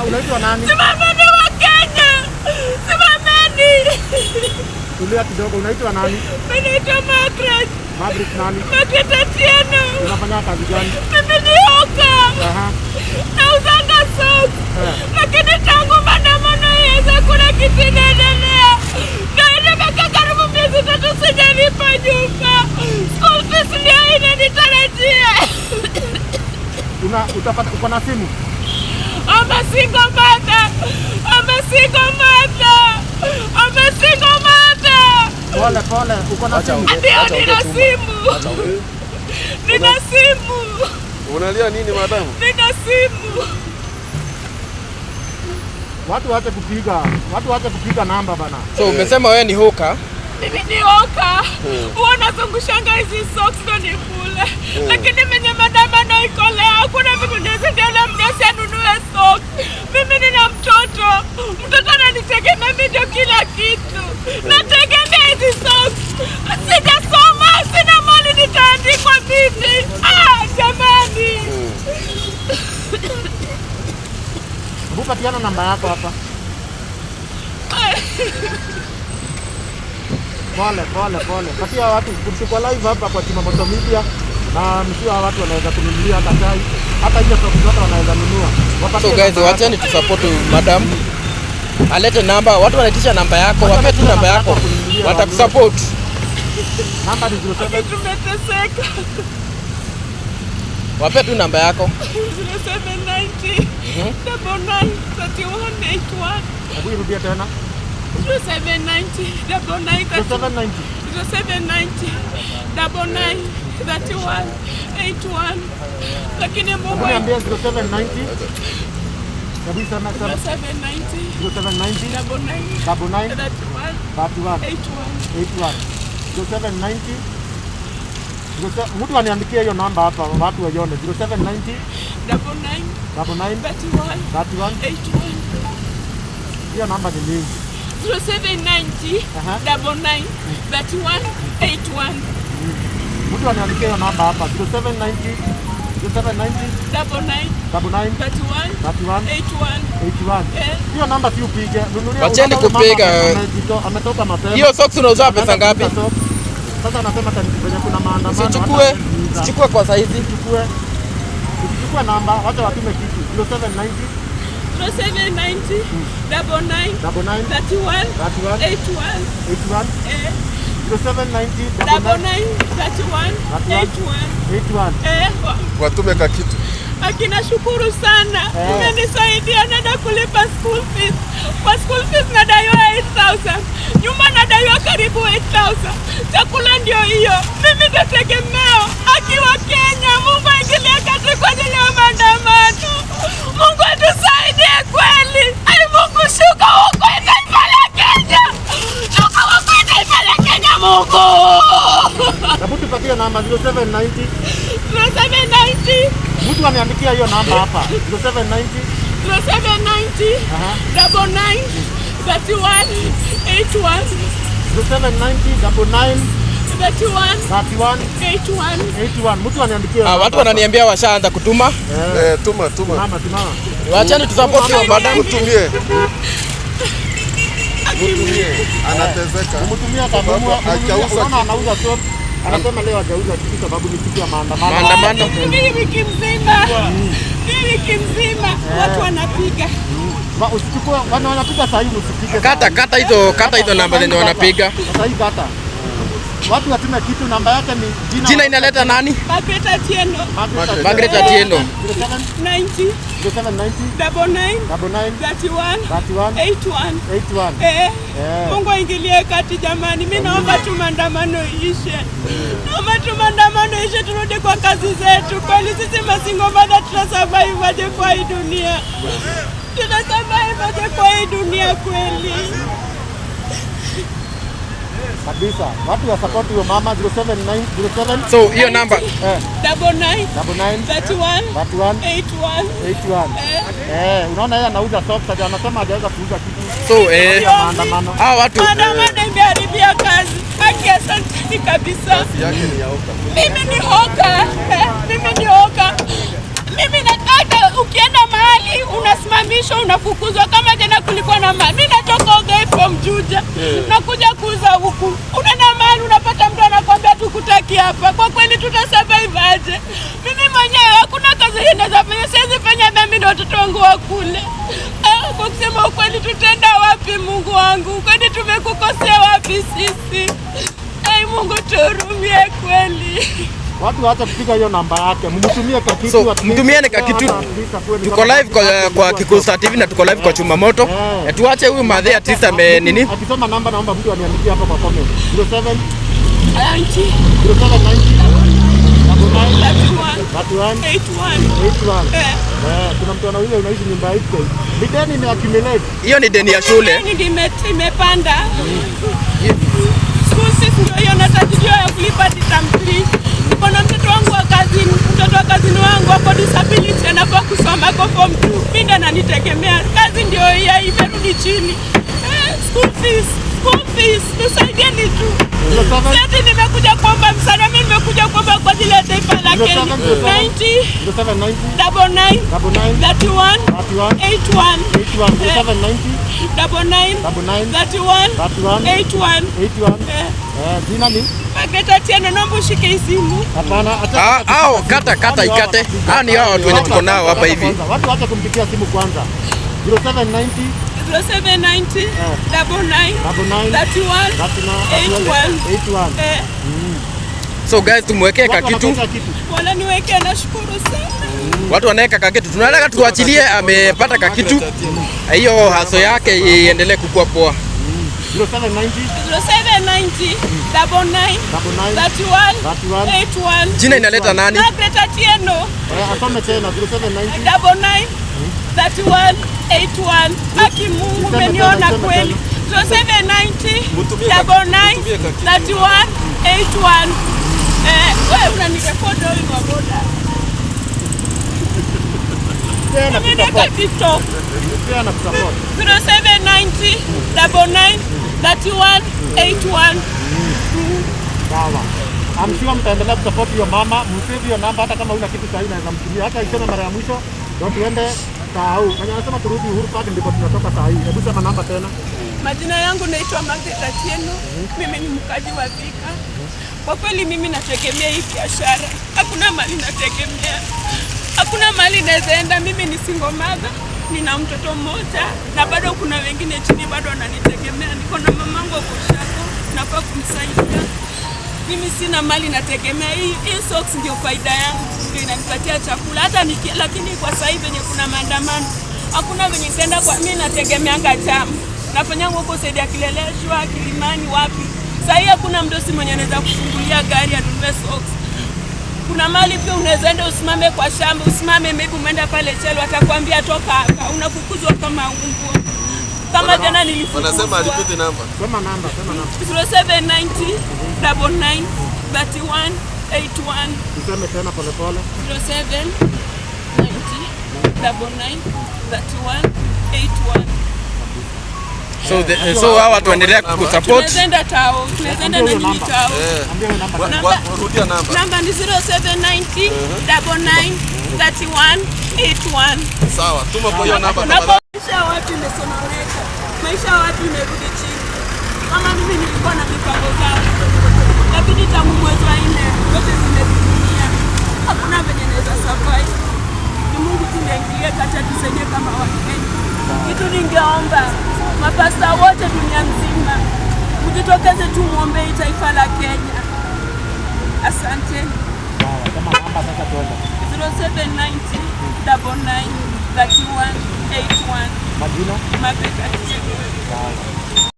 Unaitwa nani? Simameni Wakenya, simameni. Tulia kidogo, unaitwa nani? Mimi naitwa Margaret. Margaret nani? Margaret Atieno. Unafanya kazi gani? Mimi ni hawker. Nauzanga socks. Lakini tangu maandamano ianze kuna kitu inaendelea. Na nimeka karibu miezi 3 sijalipa nyumba. School fees ndio inanitarajia. Una utapata uko na simu? I'm a single mother. I'm a single mother. I'm a single mother. Pole pole, uko na simu? Ndio, nina simu. Nina simu. Unalia nini, madamu? Nina simu. Watu waache kupiga, watu waache kupiga namba, bana. So umesema wewe ni hawker. Mimi ni hawker. Huwa nazungushanga hizi socks ndo nikule. Lakini venye maandamano iko leo, hakuna vitu naweza ndio mdosi anunue socks. Mimi nina mtoto. Mtoto ananitegemea, mimi ndio kila kitu. Nategemea hizi socks. Sijasoma, sina mali nitaandikwa mimi. Ah, jamani. Hebu patiana namba yako hapa. Pole pole pole. Patia watu, tuko live hapa kwa Chimamoto Media na msio watu wanaweza kununulia hata chai, hata hizo socks zote wanaweza nunua. Wapatie So guys, namba yako. wacheni tusupport madam. Alete namba, watu wanaitisha namba yako, Watu wape tu wanaitisha namba namba yako. yako kununulia. Watakusupport. Namba ni 07 Tumeteseka. Wape tu namba yako. 0790 99 31 81. Hebu irudie tena. 0790 99 0790 0790 99 31 81. Lakini Mungu Hebu niambie 0790. Hebu sema sema. 0790 0790 99 99 31 31 81. 81 0790. Mtu aniandikie hiyo namba hapa watu waione. 0790 99 99 31 31. 81. Hiyo namba ni mingi. 0790 99 31 81. Mtu aniandikie hiyo namba hapa. 0790 0790 99 99 31 31 81. 81. Eh. Hiyo namba si upige. Nunulia. Wacheni Unaona huyu mama kupiga. Ametoka mapema. Hiyo socks unauza pesa Anaenda ngapi? kuuza socks. Sasa anasema venye kuna maandamano. Usichukue, Hata kuuza. usichukue kwa saizi. Usichukue. Usichukue namba, wacha watume kitu. 0790 0790 99 99 31 31 81. 81. Eh. 0790 double 99 9 31 81. 81. Eh, Watume ka kitu. Akina shukuru sana. Eh. Umenisaidia, naenda kulipa school fees. Kwa school fees nadaiwa 8000. Nyumba nadaiwa karibu 8000. Chakula ndio hiyo. Mimi ndio tegemeo. Akiwa Kenya, Mungu aingilie kati kwa ajili ya maandamano. Mungu atusaidie kweli. Ai Mungu, shuka huko taifa la Kenya. Shuka huko taifa la Kenya, Mungu. Hebu tupatie namba 0790. 0790 Mtu aniandikia hiyo namba hapa. 0790 0790 99 31 81. 0790 99 31 31 81. 81. Mtu aniandikia hiyo Ah, namba watu hapa. wananiambia washaanza kutuma. Eh, tuma tuma. Simama, simama. Wacheni tusupport hiyo madam. Mtumie. Mtumie. Anateseka. Umtumia kanunua. Hajauza Unaona kitu. anauza soap. Anasema leo hajauza kitu sababu ni siku ya maandamano. Maandamano. Ni wiki mzima, ni wiki mzima watu wanapiga. Usichukue, wanapiga saa hii, usipige. Kata kata hizo, kata hizo namba zenye wanapiga. Sasa hii kata. Watu watume kitu, namba yake ni jina. Jina inaleta nani? Margaret Atieno. Margaret Atieno. 07 90 0790 99 99 31 31 81. 81. Eh, Eh. Mungu aingilie kati jamani, mi naomba tu maandamano ishe, naomba tu maandamano ishe, turudi kwa kazi zetu. Kweli sisi masingle mother tutasurvive aje kwa hii dunia? Tutasurvive aje kwa hii dunia kweli? Kabisa. Watu wa support huyo mama 079 07 So hiyo namba eh 99 99 31 31 81. 81. Eh, Eh, unaona yeye anauza socks, anasema hajaweza kuuza kitu. So Ya maandamano. hawa watu maandamano imeharibia kazi. Haki, asanteni kabisa. Yake ni ya hawker. Mimi ni hawker, eh, mimi ni hawker. Mimi na hata Ukienda mahali unasimamishwa, unafukuzwa. Kama jana kulikuwa na mimi natoka Ogai from Juja, nakuja kuuza huku. Unaenda mahali unapata mtu anakwambia tukutaki hapa. Kwa kweli tutasurvive aje? Mimi mwenyewe hakuna kazi yenye naweza fanya, siwezi fanya dhambi na watoto wangu wakule. Ah, kwa kusema ukweli tutaenda wapi Mungu wangu? Kwani tumekukosea wapi sisi? Ai Mungu tuhurumie kweli. Watu waache kupiga hiyo namba yake. Mtumie kakitu. So mtumiane kakitu. Tuko live kwa Kikuyu Star TV na tuko live kwa Chuma Moto. Tuache huyu madhe at least ame nini? Akisoma namba naomba mtu aniandikie hapa kwa comment. 07 Auntie, 0790 99 31 31 81. 81. Eh. Kuna mtu anauliza unaishi nyumba ya 8K. Ni deni imeaccumulate. Hiyo ni deni ya shule. Deni imepanda. School fees ndio hiyo natarajia ya kulipa term 3. Niko na mtoto wangu wa kazini, mtoto wa kazini wangu ako disability anafaa kusoma ako form 2. Mimi ndo ananitegemea. Kazi ndio hiyo imerudi chini. School fees, school fees, tusaidieni tu. 07 Si ati nimekuja kuomba msaada, mimi nimekuja kuomba kwa ajili ya taifa la Kenya. 90 0790 99 99 31 31 81 81 0790 99 99 31 31 81. 81. Eh, Jina ni? Margaret Atieno, naomba ushike hii simu. Hapana, acha. Ah, au kata kata ikate. Ah, ni hao watu wenye tuko nao hapa hivi. Watu waache kumpigia simu kwanza. 0790 0790 99 99 31 81 81. Eh, So guys, tumwekee Watu kakitu. wanapenda kitu. wananiwekea, nashukuru sana. Watu wanaweka kakitu. Tunataka tuachilie amepata kakitu. Hiyo haso yake iendelee kukua poa. 0790 0790 99 99 31 31 81. Jina inaleta nani? Margaret Atieno Asome tena 0790 99 31 81. Haki Mungu umeniona kweli. 0790 99 31 81. Wewe unanirekodi wewe wa boda. Tena Nimeweka kusupport. TikTok. Tena kusupport. 0790 99 31 81. Sawa. I'm sure mtaendelea kusupport hiyo mama, msave hiyo namba hata kama huna kitu sahihi unaweza mtumia. Hata iseme mara ya mwisho ndio tuende sahau. Mwenye anasema turudi Uhuru Park ndipo tunatoka saa hii. Hebu sema namba tena. Majina yangu naitwa Margaret Atieno. Mimi ni mkaji wa Thika. Kwa kweli mimi nategemea hii biashara, hakuna mali nategemea, hakuna mali naweza enda. Mimi ni single mother, nina mtoto mmoja na bado kuna wengine chini bado wananitegemea. Niko na mamangu ako ushago, nafaa kumsaidia. Mimi sina mali nategemea. Hii socks ndio faida yangu, ndio inanipatia chakula hata niki, lakini kwa sasa hivi venye kuna maandamano hakuna venye nitaenda kwa mimi nategemeanga chama. Nafanya huko saidi ya Kileleshwa, Kilimani, wapi. Sasa hii hakuna mdosi mwenye anaweza kufungulia gari anunue socks. Kuna mali pia unaweza enda usimame kwa shamba, usimame maybe umeenda pale Chelo, atakwambia toka hapa, unafukuzwa kama umbwa. Kama jana nilifukuzwa. Wanasema repeat namba. Sema namba, sema namba. 0790 99 31 81. Tuseme tena polepole. 07 90 99 31 81. So hawa watu waendelea kusupport. Tunaweza enda tao, tunaweza enda na nini tao. Ambia hiyo namba tena. Rudia namba. Namba ni 0790 99 31 81. Sawa, tuma kwa hiyo namba Na tafadhali. maisha ya watu imesononeka, maisha ya watu imerudi chini. Kama mimi nilikuwa na mipango zangu, lakini tangu mwezi wa nne zote zimetimia, hakuna venye naweza survive. Ni Mungu tu ndiye aingilie kati atusaidie kama Wakenya. Kitu ningeomba mapasta wote dunia mzima, mjitokeze tu muombe hii taifa la Kenya. Asante. Sawa, sema namba sasa tuende. 0790 99 31 81. Majina? Margaret Atieno. Sawa.